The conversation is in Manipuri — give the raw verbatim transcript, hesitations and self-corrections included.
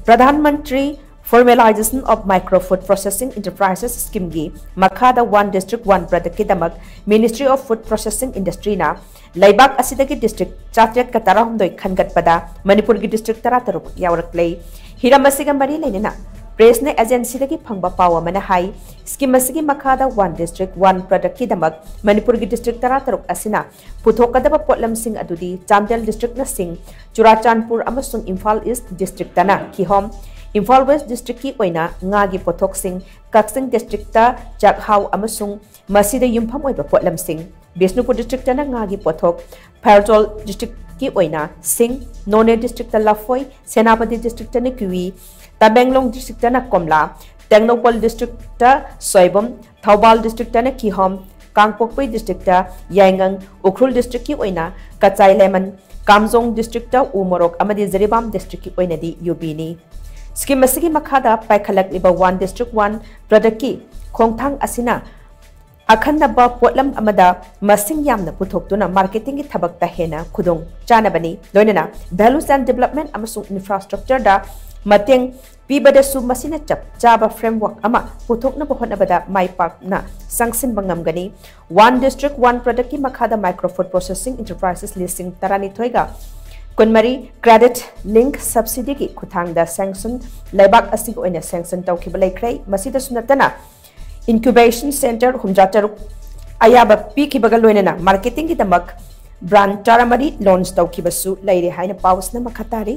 Pradhan Mantri Formalization of Micro Food Processing Enterprises Scheme ꯒꯤ ꯃꯈꯥꯗ One District One Product ꯀꯤꯗꯃꯛ Ministry of Food Processing Industry ꯅ ꯂꯩꯕꯥꯛ ꯑꯁꯤꯗꯒꯤ district ꯆꯥꯇ꯭ꯔꯦꯠꯀ ꯇꯔꯥꯍꯨꯝꯗꯣꯏ ꯈꯟꯒꯠꯄꯗ ꯃꯅꯤꯄꯨꯔꯒꯤ district ꯇꯔꯥꯇꯔꯨꯛ ꯌꯥꯎꯔꯛꯂꯦ꯫ ꯍꯤꯔꯝ ꯑꯁꯤꯒ ꯃꯔꯤ ꯂꯩꯅꯅ press ꯅ agency ꯗꯒꯤ ꯐꯪꯕ ꯄꯥꯎ ꯑꯃꯅ ꯍꯥꯏ, scheme ꯑꯁꯤꯒꯤ ꯃꯈꯥꯗ One District One Product ꯀꯤꯗꯃꯛ ꯃꯅꯤꯄꯨꯔꯒꯤ district ꯇꯔꯥꯇꯔꯨꯛ ꯑꯁꯤꯅ ꯄꯨꯊꯣꯛꯀꯗꯕ ꯄꯣꯠꯂꯝꯁꯤꯡ ꯑꯗꯨꯗꯤ ꯆꯥꯟꯗꯦꯜ district ꯅ ꯁꯤꯡ, ꯆꯨꯔꯥꯆꯥꯟꯄꯨꯔ ꯑꯃꯁꯨꯡ ꯏꯝꯐꯥꯜ East district ꯇꯅ ꯀꯤꯍꯣꯝ, ꯏꯝꯐꯥꯜ West district ꯀꯤ ꯑꯣꯏꯅ ꯉꯥꯒꯤ ꯄꯣꯠꯊꯣꯛꯁꯤꯡ, ꯀꯛꯆꯤꯡ district ꯇ ꯆꯥꯛꯍꯥꯎ ꯑꯃꯁꯨꯡ ꯃꯁꯤꯗ ꯌꯨꯝꯐꯝ ꯑꯣꯏꯕ ꯄꯣꯠꯂꯝꯁꯤꯡ, ꯕꯤꯁꯅꯨꯄꯨꯔ district ꯇꯅ ꯉꯥꯒꯤ ꯄꯣꯠꯊꯣꯛ, ꯐꯦꯔꯖꯣꯜ district ꯀꯤ ꯑꯣꯏꯅ ꯁꯤꯡ, ꯅꯣꯅꯦ district ꯇ ꯂꯐꯣꯏ, ꯁꯦꯅꯥꯄꯇꯤ district ꯇꯅ ꯀꯤꯋꯤ, ꯇꯃꯦꯡꯂꯣꯡ district ꯇꯅ ꯀꯣꯝꯂꯥ, ꯇꯦꯡꯅꯧꯄꯜ district ꯇ ꯁꯣꯏꯕꯨꯝ, ꯊꯧꯕꯥꯜ district ꯇꯅ ꯀꯤꯍꯣꯝ, ꯀꯥꯡꯄꯣꯛꯄꯤ district ꯇ ꯌꯥꯏꯉꯪ, ꯎꯈ꯭ꯔꯨꯜ district ꯀꯤ ꯑꯣꯏꯅ ꯀꯆꯥꯏ lemon, ꯀꯥꯝꯖꯣꯡ district ꯇ ꯎ ꯃꯣꯔꯣꯛ ꯑꯃꯗꯤ ꯖꯤꯔꯤꯕꯥꯝ district ꯀꯤ ꯑꯣꯏꯅꯗꯤ ꯌꯨꯕꯤꯅꯤ꯫ Scheme ꯑꯁꯤꯒꯤ ꯃꯈꯥꯗ ꯄꯥꯏꯈꯠꯂꯛꯂꯤꯕ One District One Product ꯀꯤ ꯈꯣꯡꯊꯥꯡ ꯑꯁꯤꯅ ꯑꯈꯟꯅꯕ ꯄꯣꯠꯂꯝ ꯑꯃꯗ ꯃꯁꯤꯡ ꯌꯥꯝꯅ ꯄꯨꯊꯣꯛꯇꯨꯅ marketing ꯒꯤ ꯊꯕꯛꯇ ꯍꯦꯟꯅ ꯈꯨꯗꯣꯡ ꯆꯥꯅꯕꯅꯤ, ꯂꯣꯏꯅꯅ value chain development ꯑꯃꯁꯨꯡ infrastructure ꯗ ꯃꯇꯦꯡ ꯄꯤꯕꯗꯁꯨ ꯃꯁꯤꯅ ꯆꯞ ꯆꯥꯕ framework ꯑꯃ ꯄꯨꯊꯣꯛꯅꯕ ꯍꯣꯠꯅꯕꯗ ꯃꯥꯏ ꯄꯥꯛꯅ ꯆꯪꯁꯤꯟꯕ ꯉꯝꯒꯅꯤ꯫ One District One Product ꯀꯤ ꯃꯈꯥꯗ micro food processing enterprises ꯂꯤꯁꯤꯡ ꯇꯔꯥꯅꯤꯊꯣꯏꯒ ꯀꯨꯟꯃꯔꯤ credit link subsidy ꯒꯤ ꯈꯨꯠꯊꯥꯡꯗ sanction ꯂꯩꯕꯥꯛ ꯑꯁꯤꯒꯤ ꯑꯣꯏꯅ sanction ꯇꯧꯈꯤꯕ ꯂꯩꯈ꯭ꯔꯦ꯫ ꯃꯁꯤꯗꯁꯨ ꯅꯠꯇꯅ incubation center ꯍꯨꯝꯐꯨꯇꯔꯨꯛ ꯑꯌꯥꯕ ꯄꯤꯈꯤꯕꯒ ꯂꯣꯏꯅꯅ marketing ꯒꯤꯗꯃꯛ branch ꯇꯔꯥꯃꯔꯤ launch ꯇꯧꯈꯤꯕꯁꯨ ꯂꯩꯔꯦ ꯍꯥꯏꯅ ꯄꯥꯎꯁꯤꯅ ꯃꯈꯥ ꯇꯥꯔꯤ꯫